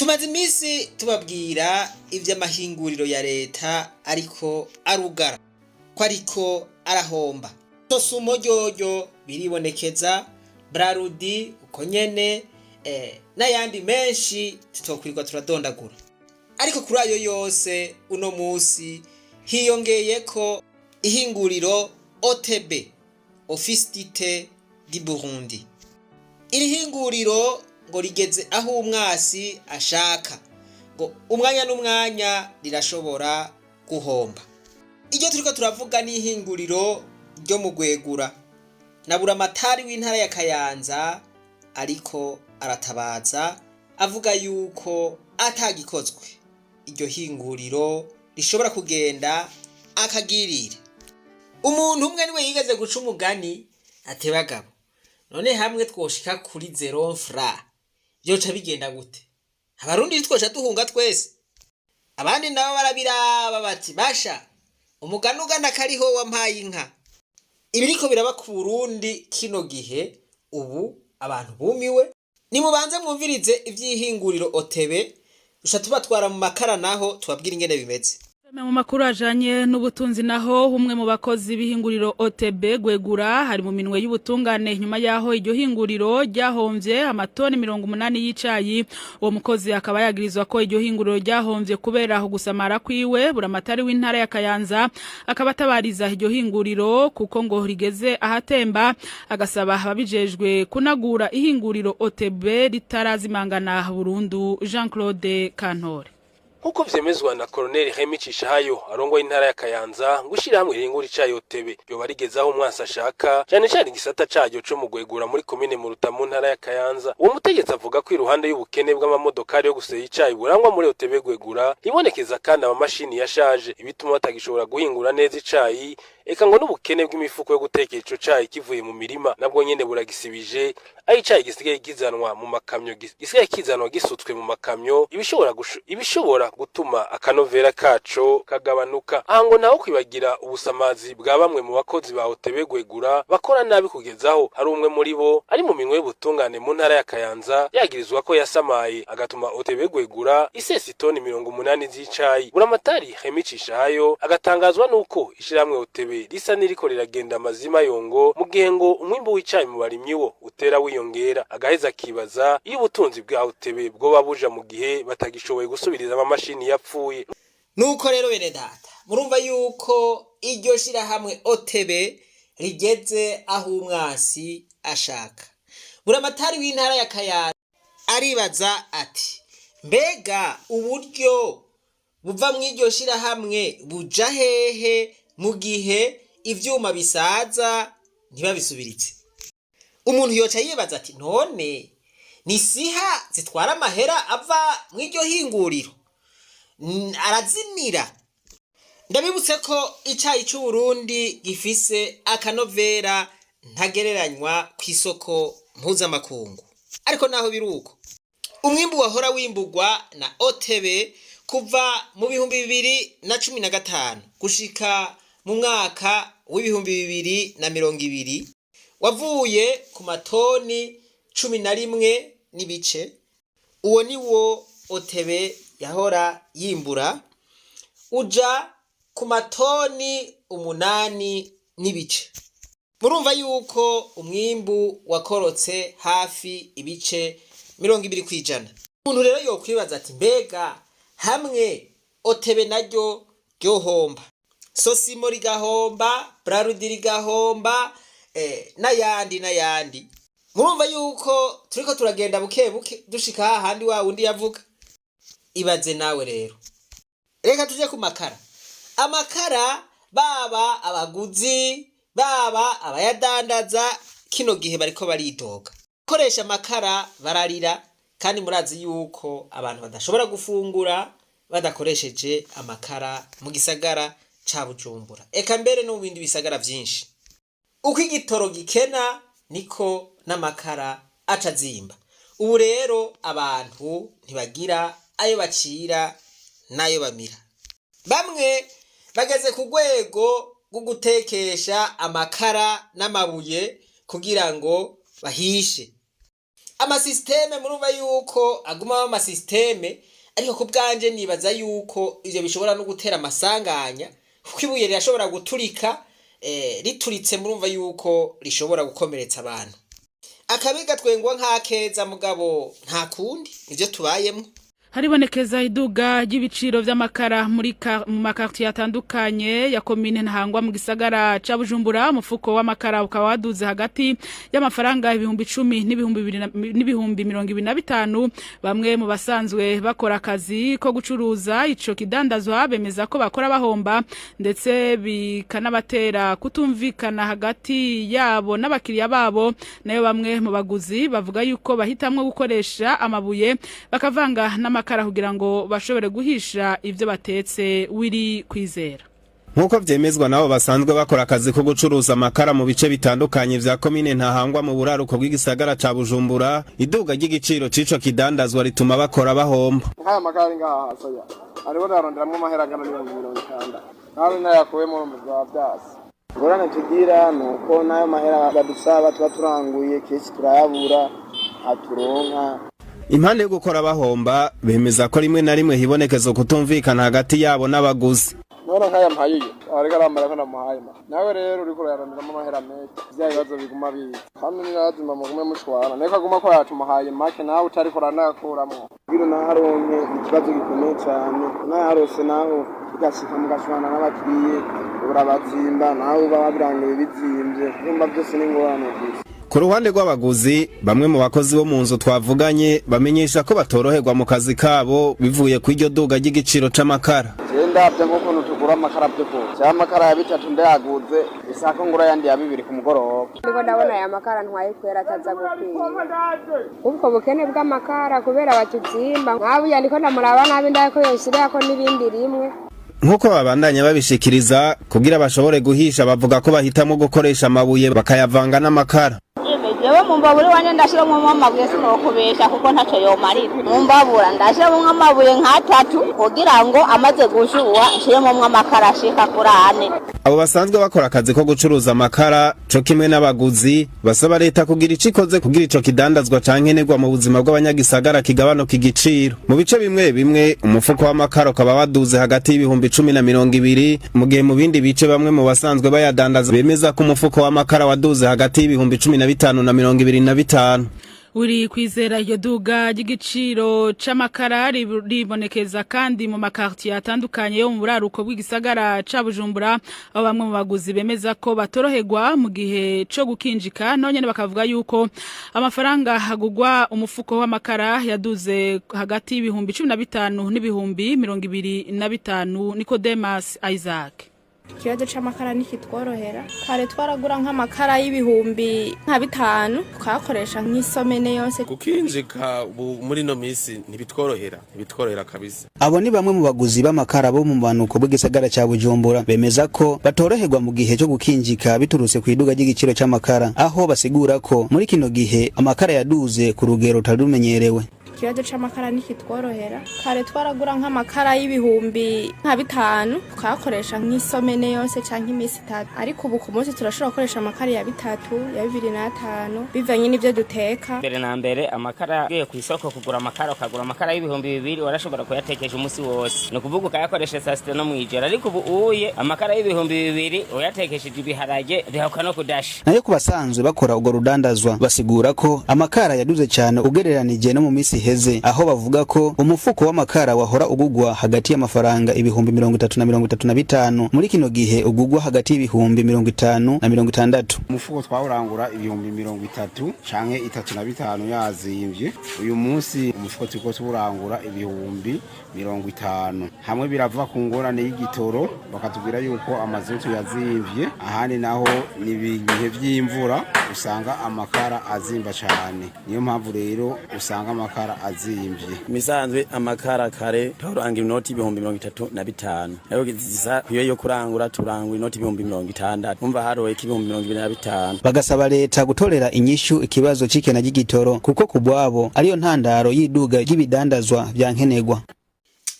Tumaze iminsi tubabwira ivy'amahinguriro ya leta ariko arugara, ko ariko arahomba. Sosumo ryoryo biribonekeza, Brarudi uko nyene, n'ayandi menshi tutokwirirwa turadondagura. Ariko kuri ayo yose uno musi hiyongeyeko ihinguriro OTB, Office du Thé du Burundi. Iri hinguriro ngo rigeze aho umwasi ashaka, ngo umwanya n'umwanya rirashobora guhomba. Iryo turiko turavuga ni ihinguriro ryo mu Gwegura, na buramatari w'intara ya Kayanza ariko aratabaza avuga yuko atagikozwe iryo hinguriro rishobora kugenda akagirire. Umuntu umwe niwe yigeze guca umugani ati: "Bagabo, none hamwe twoshika kuri zéro franc vyoca bigenda gute? Abarundi twoca duhunga twese?" Abandi nabo barabiraba bati: "Basha, umugani ugana kariho wampaye inka." Ibiriko biraba ku Burundi kino gihe, ubu abantu bumiwe. Nimubanze mwumvirize ivy'ihinguriro OTB, duca tubatwara mu makara naho tubabwira ingene bimeze. Mu makuru ajanye n'ubutunzi naho, umwe mu bakozi b'ihinguriro OTB Gwegura hari mu minwe y'ubutungane nyuma yaho iryo hinguriro ryahomvye amatoni 80 y'icayi. Uwo mukozi akaba yagirizwa ko iryo hinguriro ryahomvye kubera gusamara kwiwe. Buramatari w'intara ya Kayanza akaba atabariza iryo hinguriro kuko ngo rigeze ahatemba, agasaba ababijejwe kunagura ihinguriro OTB ritarazimangana burundu. Jean Claude Kantore. Nk'uko vyemezwa na Colonel Remy Cishahayo arongoye intara ya Kayanza, ngo ishirahamwe rihingura icayi OTB yoba rigeze aho umwansi ashaka, cane cane igisata caryo co mu Gwegura muri komine Muruta mu ntara ya Kayanza. Uwo mutegetsi avuga ko iruhande y'ubukene bw'amamodokari yo guseya icayi burangwa muri OTB Gwegura, hibonekeza kandi amamashini yashaje, ibituma batagishobora guhingura neza icayi, eka ngo n'ubukene bw'imifuko yo gutekera ico cayi kivuye mu mirima nabwo nyene buragisibije, aho icayi gisigaye kizanwa mu makamyo, gisigaye kizanwa gisutswe mu makamyo, ibishobora gutuma akanovera kaco kagabanuka. Aha ngo naho kwibagira ubusamazi bwa bamwe mu bakozi ba OTB Gwegura bakora nabi, kugezaho hari umwe muri bo ari mu minwe y'ubutungane mu ntara ya Kayanza, yagirizwa ko yasamaye agatuma OTB Gwegura isesa itoni 80 z'icayi. Buramatari Remy Cishahayo agatangazwa nuko ishirahamwe OTB risa n'iriko riragenda amazima yongo, mu gihe ngo umwimbu w'icayi mu barimyi wo utera wiyongera, agaheza akibaza iyo ubutunzi bwa OTB bwoba buja mu gihe batagishoboye gusubiriza amamashini yapfuye. Nuko rero bene data, murumva yuko iryo shirahamwe OTB rigeze aho umwasi ashaka. Buramatari w'intara ya Kayanza aribaza ati: "Mbega uburyo buva mu iryo shirahamwe buja hehe mu gihe ivyuma bisaza ntibabisubiritse?" Umuntu yoca yibaza ati: "None ni siha zitwara amahera ava mu iryo hinguriro?" Arazimira. Ndabibutse ko icayi c'Uburundi gifise akanovera ntagereranywa ku isoko mpuzamakungu. Ariko naho biri uko, umwimbu wahora wimburwa na OTB kuva mu 2015 gushika mu mwaka w'2020 wavuye ku matoni 11 n'ibice, uwo ni wo OTB yahora yimbura, uja ku matoni 8 n'ibice. Murumva yuko umwimbu wakorotse hafi ibice 20%. Umuntu rero yokwibaza ati: "Mbega hamwe OTB naryo ryohomba, Sosimo rigahomba, Brarudi rigahomba, n'ayandi n'ayandi?" Murumva yuko turiko turagenda buke buke dushika hahandi wa wundi yavuga. Ibaze nawe rero. Reka tuje ku makara. Amakara, baba abaguzi baba abayadandaza, kino gihe bariko baridoga. Koresha amakara bararira, kandi murazi yuko abantu badashobora gufungura badakoresheje amakara mu gisagara ca Bujumbura, eka mbere no mu bindi bisagara vyinshi. Uko igitoro gikena niko n'amakara aca azimba. Ubu rero abantu ntibagira ayo bacira n'ayo bamira. Bamwe bageze ku rwego rwo gutekesha amakara n'amabuye kugira ngo bahishe. Amasisiteme murumva yuko aguma amasisiteme, ariko ku bwanje nibaza yuko ivyo bishobora no gutera amasanganya, kuko ibuye rirashobora guturika. Rituritse murumva yuko rishobora gukomeretsa abantu. Akabiga twengwa nk'akeza, mugabo nta kundi, nivyo tubayemwo. Haribonekeza iduga ry'ibiciro vy'amakara mu makartier atandukanye ya komine Ntahangwa mu gisagara ca Bujumbura. Umufuko w'amakara ukaba waduze hagati y'amafaranga 10.000 n'ibihumbi 2 n'ibihumbi 25. Bamwe mu basanzwe bakora akazi ko gucuruza ico kidandazwa bemeza ko bakora bahomba, ndetse bikanabatera kutumvikana hagati yabo n'abakiriya babo. Nayo bamwe mu baguzi bavuga yuko bahitamwo gukoresha amabuye bakavanga n'amakara kugira ngo bashobore guhisha ivyo batetse. Wiri Kwizera. Nk'uko vyemezwa nabo basanzwe bakora akazi ko gucuruza amakara mu bice bitandukanye vya komine Ntahangwa mu buraruko bw'igisagara ca Bujumbura, iduga ry'igiciro c'ico kidandazwa rituma bakora bahomba. Nk'aya makara ari ngaha hasi, aya ariho ndaronderamwo amahera angana n'60.000 mfise, nawe nayakuyemo mu bya vyasi. Ingorane tugira ni uko n'ayo mahera badusaba tuba turanguye kenshi turayabura, aturonka. Impande yo gukora bahomba, bemeza ko rimwe na rimwe hibonekeza kutumvikana hagati yabo n'abaguzi. None nk'aya mpaye iyo ariko arambara ko namuhaye ma nawe rero uriko urayaronderamo amahera menshi, vya bibazo biguma biza, kandi ni lazima mugume mushwana niko aguma ko yatumuhaye make, nawe utariko uranayakuramwo kugira unaharonke. Ikibazo gikomeye cane, unayaharose naho ugashika mugashwana n'abakiriye, urabazimba, nawe uba wabiranguye bizimvye, urumva vyose n'ingorane gusa. Ku ruhande rw'abaguzi, bamwe mu bakozi bo mu nzu twavuganye bamenyesha ko batoroherwa mu kazi kabo bivuye ku iryo duga ry'igiciro c'amakara. Je ndavye nk'ukuntu tugura amakara vy'ukuri, jewe amakara ya bitatu ndayaguze, bisaba ko ngura ayandi ya bibiri ku mugoroba. Ndiko ndabona aya makara ntwaye kwera ataza gukwiye, ubwo bukene bw'amakara kubera batuzimba nkabuya, ndiko ndamuraba nabi, ndaye ko yonshirako n'irindi rimwe. Nk'uko babandanya babishikiriza, kugira bashobore guhisha bavuga ko bahitamo gukoresha amabuye bakayavanga n'amakara. Jewe mu mbabura iwanje ndashiramo amabuye, sinokubesha kuko ntaco yomarira. Mu mbabura ndashiramo amabuye nk'atatu kugira ngo amaze gushuha nshiremo amakara ashika kuri ane. Abo basanzwe bakora akazi ko gucuruza amakara co kimwe n'abaguzi basaba leta kugira ico ikoze kugira ico kidandazwa cankenerwa mu buzima bw'abanyagisagara kigabanuka igiciro. Mu bice bimwe bimwe umufuko w'amakara ukaba waduze hagati y'10.000 na 20.000, mu gihe mu bindi bice bamwe mu basanzwe bayadandaza bemeza ko umufuko w'amakara waduze hagati y'15.000 na 25.000. Uri Kwizera, iryo duga ry'igiciro c'amakara ribonekeza kandi mu makartier atandukanye yo mu buraruko bw'igisagara ca Bujumbura, aho bamwe mu baguzi bemeza ko batoroherwa mu gihe co gukinjika. Naho nyene bakavuga yuko amafaranga hagugwa umufuko w'amakara yaduze hagati y'15.000 n'ibihumbi 25. Nicodemas Isaac. Ikibazo c'amakara ntikitworohera. Kare twaragura nk'amakara y'ibihumbi nka 5, tukayakoresha nk'isomene yose. Gukinjika ubu muri ino minsi ntibitworohera, ntibitworohera kabisa. Abo ni bamwe mu baguzi b'amakara bo mu bumanuko bw'igisagara ca Bujumbura, bemeza ko batoroherwa mu gihe cyo gukinjika biturutse ku iduga ry'igiciro c'amakara, aho basigura ko muri kino gihe amakara yaduze ku rugero rutari rumenyerewe. Ikibazo c'amakara ntikitworohera. Kare twaragura nk'amakara y'ibihumbi nka 5, tukayakoresha nk'isomene yose canke imisi 3, ariko ubu ku munsi turashobora gukoresha amakara ya bitatu, ya 2.5, bivanye n'ivyo duteka. Mbere na mbere amakara, ugiye ku isoko kugura amakara, ukagura amakara y'2000, warashobora kuyatekesha umunsi wose, ni ukuvuga ukayakoresha saa sita no mw'ijoro. Ariko ubu uye amakara y'2000 uyatekesheje ibiharage bihakuka no kudasha. Nayo ku basanzwe bakora urwo rudandazwa, basigura ko amakara yaduze cyane ugereranije no mu misi iheze, aho bavuga ko umufuko w'amakara wahora ugugwa hagati y'amafaranga 30.000 na 35, muri kino gihe ugugwa hagati y'50.000 na 60.000. Umufuko twawurangura 30.000 canke 35 yazimvye. Uyu munsi umufuko turiko tuwurangura 50.000. Hamwe birava ku ngorane y'igitoro, bakatubwira yuko amazutu yazimvye, ahandi naho ni ibihe vy'imvura usanga amakara azimba cane, niyo mpamvu rero usanga amakara azimvye. Misanzwe amakara kare turanga inoti 35.000, ariko zisa iyo yo kurangura turangura inoti 60.000, umva haroye 25.000. Bagasaba leta gutorera inyishu ikibazo c'ikena ry'igitoro, kuko ku bwabo ariyo ntandaro y'iduga ry'ibidandazwa vya nkenerwa.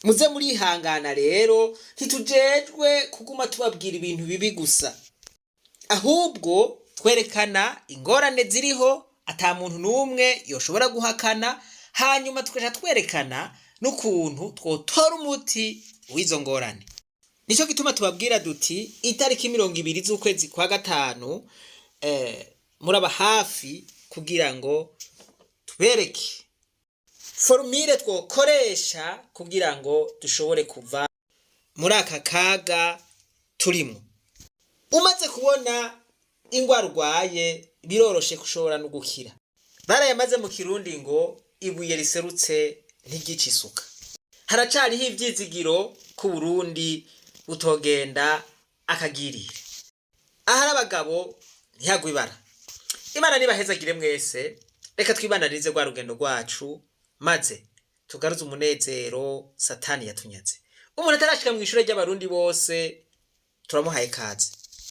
Muze murihangana rero, ntitujejwe kuguma tubabwira ibintu bibi gusa, ahubwo twerekana ingorane ziriho. Ata muntu n'umwe yoshobora guhakana, hanyuma tukaja twerekana n'ukuntu twotora umuti w'izo ngorane. Nico gituma tubabwira duti itariki 20 z'ukwezi kwa gatanu muraba hafi kugira ngo tubereke formule twokoresha kugira ngo dushobore kuva muri aka kaga turimo. Umaze kubona ingwara urwaye, biroroshe kushobora no gukira. Barayamaze mu Kirundi ngo ibuye riserutse ntiryica isuka. Haracariho ivyizigiro ku Burundi butogenda akagirire. Ahari abagabo ntihagwe ibara. Imana nibahezagire mwese. Reka twibandanirize rwa rugendo rwacu, maze tugaruze umunezero Satani yatunyaze. Umuntu atarashika mu ishure ry'Abarundi bose, turamuhaye kaze.